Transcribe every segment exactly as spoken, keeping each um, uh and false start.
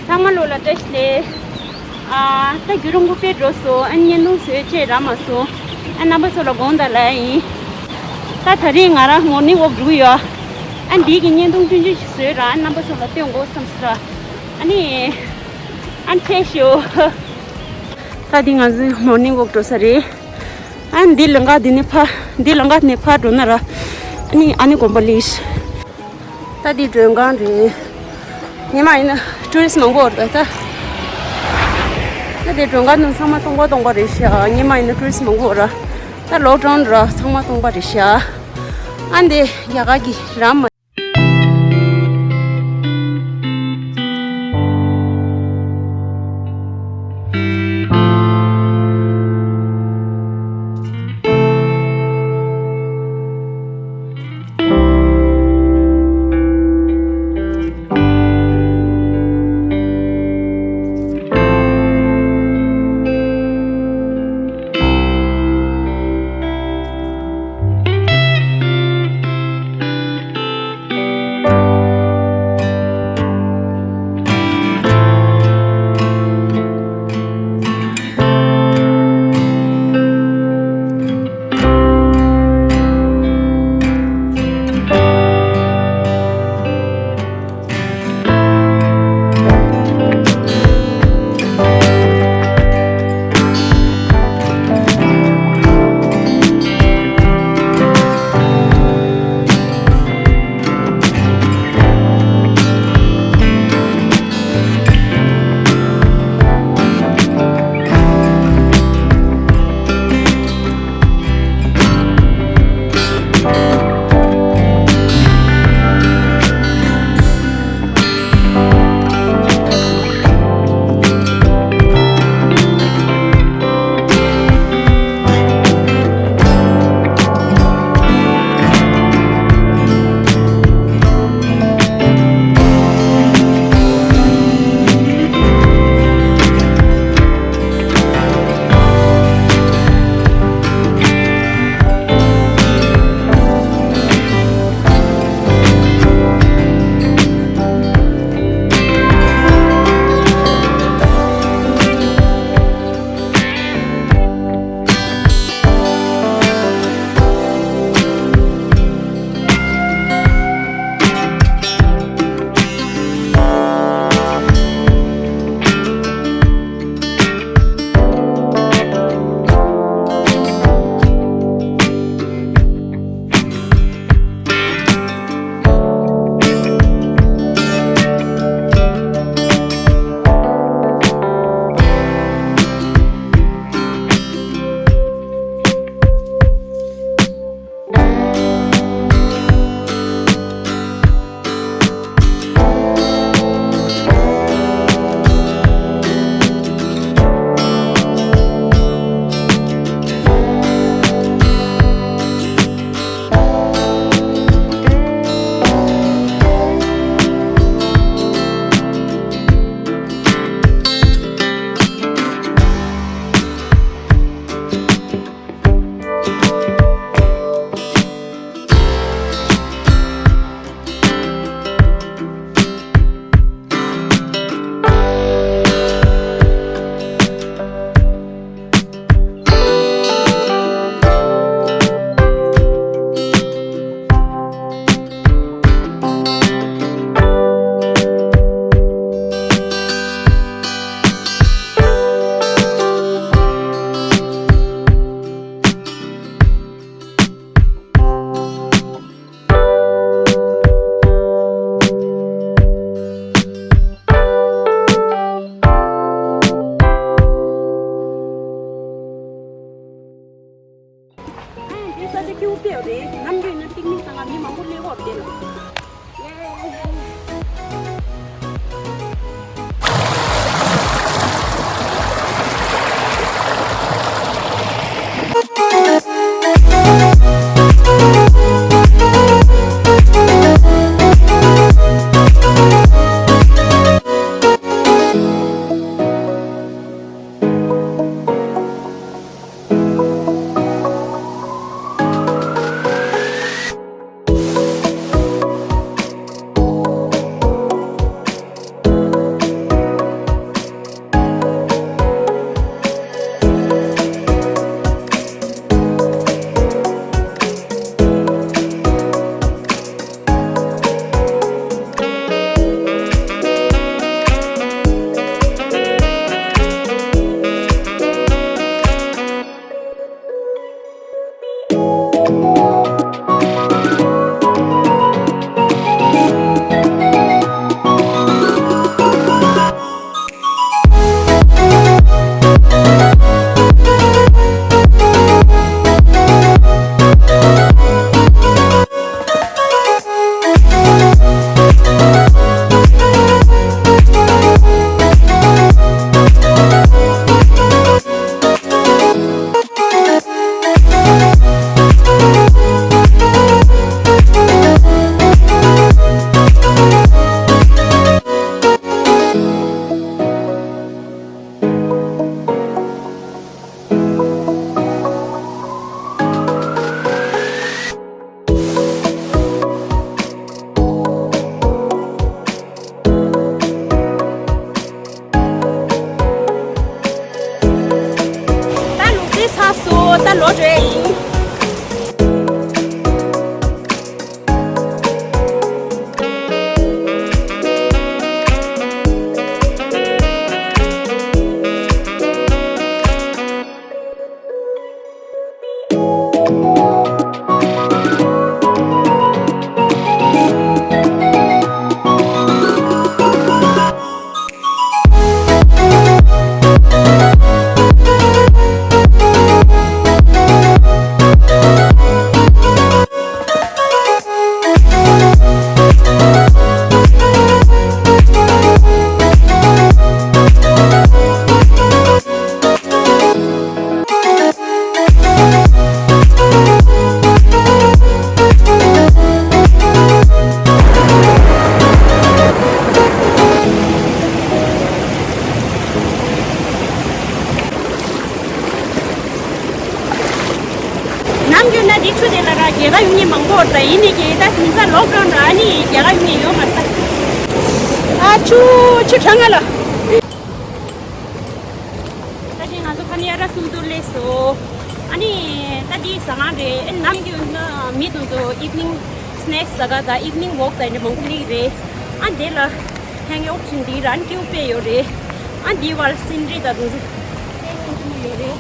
ཚང་མ་ལོ་ལ་བཀྲ་ཤིས་བདེ་ལེགས། ཨ། ད་རྒྱུན་རིང་པོ་དཔེ་འགྲོ་སོང་། ཨ། བརྙན་ཐུང་བཟོས་བྱས་རག་མ་སོང་། ཨ། རྣམ་པ་ཚོ་ལ་དགོངས་དག་ལབ་ཡིན། ད་དེ་རིང་ང་རང་morning walk་འགྲོ་གི་ཡོད། ཨ། འདི་གི་བརྙན་ཐུང་ཆུང་ཆུང་ཞིག་བཟོས་ར། ཨ། རྣམ་པ་ཚོ་ལ་སྟོན་དགོས་བསམ་སོང་ར། ཨ་ནི། ཨ། འཕྲད་ཤོག་ད་འདི་ང་ཚོའི་morning walk་འགྲོ་ས་རེད། ཨ། འདི་ལམ་ཁ་འདི་ནས་ཕར། འདི་ལམ་ཁ་ནས་ཕར་འགྲོ་ན་ར། ཨ་ནི་ཨ་ནི་དགོན་པ་སླེབས། ད་འདི་མགྲོན་ཁང་རེད། ཉི་མ་ཡིན་ན་ཊུ་རི་སི་མང་པོ་ཡོད་རེད་ད། ད་འདི་མགྲོན་ཁང་ནང་ཚང་མ་སྟོང་པ་སྟོང་པ་རེད་ཤག་ཉི་མ་ཡིན་ན་ཊུ་རི་སི་མང་པོ་ཡོད་ར། ད་ལོག་ཌའུན་ར་ཚང་མ་སྟོང་པ་རེད་ཤག་ཨ། འདི་རྒྱ་གར་གྱི་རམ་མ། ཡིན་ནི་གི་ད་དེང་སང་ལོག་ཌའོན་ར་ཨ་ནི་རྒྱ་གར་ཡིན་ནི་ཡོད་མ་རེད་ད། ཨ་ཆུ་ཆུ་གྲང་ང་ལ། ད་དེ་ང་ཚོ་ཁ་ནི་ཨ་ར་སུ་དུ་ལས་སོ། ཨ་ནི་ད་དེ་ཟ་ང་རེད། ཨ་ནམ་གི་ན་མི་དུ་དུ་evening snacks ཟ་ག་ད་evening walk ད་ནི་མང་པོ་ལིག་རེད། ཨ་དེ་ལ་hang out བྱིན་དེ་ར་ཨ་ནི་ཀེའུ་པེ་ཡོད་རེད། ཨ་དེ་བར་སིན་རི་ད་དུ་ཚོ་ཡོད་རེད།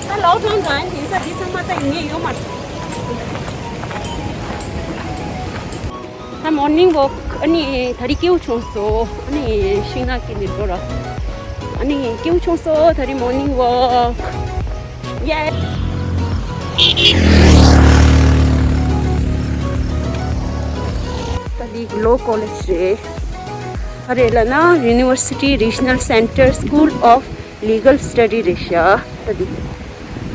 ད་ལོག་ཌའོན་དང་དེང་སང་འདི་ཚང་མ་ད་ཡིན་ངེས་ཡོད་མ་རེད། ད་morning walk ཨ་ནི་ད་རི་ཀེའུ་ཆུང་སོ། ཨ་ནི་ཤིང་ནགས་ཀྱི་ནི་འགྲོ་ར། ཨ་ནི་ཀེའུ་ཆུང་སོ་ད་རི་morning walk. Yeah. ད་འདི་Law College རེད། ག་རེ་ལབ་ན་University Regional Center School of Legal Study རེད་ཤག་ད་འདི།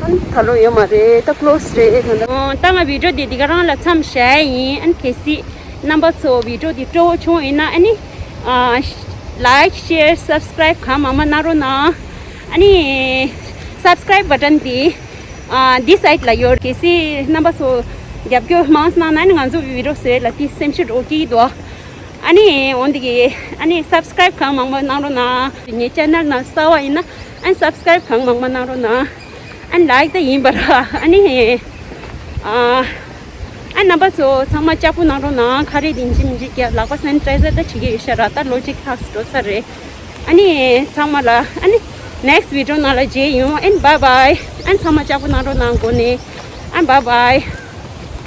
ཨ་ནི་ད་ལོ་ཡོད་མ་རེད། ད་close རེད་ད། ད་ང་video འདི་འདི་ག་རང་ལ་མཚམས་བཞག་ཡིན། ཨ་ནི་གལ་སྲིད་རྣམ་པ་ཚོ་video འདི་སྤྲོ་བོ་བྱུང་ཡིན་ན་ཨ་ནི་like, share, subscribe གང་མང་མང་གནང་རོགས་གནང་། ཨ་ནི་subscribe button འདི་ཨ་འདི་side ལ་ཡོད། གལ་སྲིད་རྣམ་པ་ཚོ་རྒྱབ་སྐྱོར་མང་གནང་ན་ཨ་ནི་ང་ཚོ་video ཟེར་ལ་དེ་སེམས་ཤུགས་འགྲོ་གི་འདུག་ཨ་ནི་འོན་ཏེ་གི་ཨ་ནི་subscribe གང་མང་མང་གནང་རོགས་གནང་། ངའི་channel ནང་གསར་པ་ཡིན་ན་ཨ་ནི་subscribe གང་མང་མང་གནང་རོགས་གནང་། ཨ་ནི་like ད་ཡིན་པ་ར་ཨ་ནི་ཨ་ཨ་རྣམ་པ་ཚོ་ཚང་མ་ལྕགས་པོ་གནང་རོགས་གནང་། ཁ་རས་དེ་འཇིམ་འཇིག་གི་ལག་པ་sanitizer ད་བྱེད་ཀྱི་ཡོད་ཤག་ར། ད་ལོ་གཅིག་ལྷག་འགྲོ་ཚར་རེད། ཨ་ནི་ཚང་མ་ལ་ཨ་ནི་next video ནང་ལ་མཇལ་ཡོང་། ཨ་ནི་bye bye། ཨ་ནི་ཚང་མ་ལྕགས་པོ་གནང་རོགས་གནང་། གོ་ནས་ཨ་ནི་bye bye།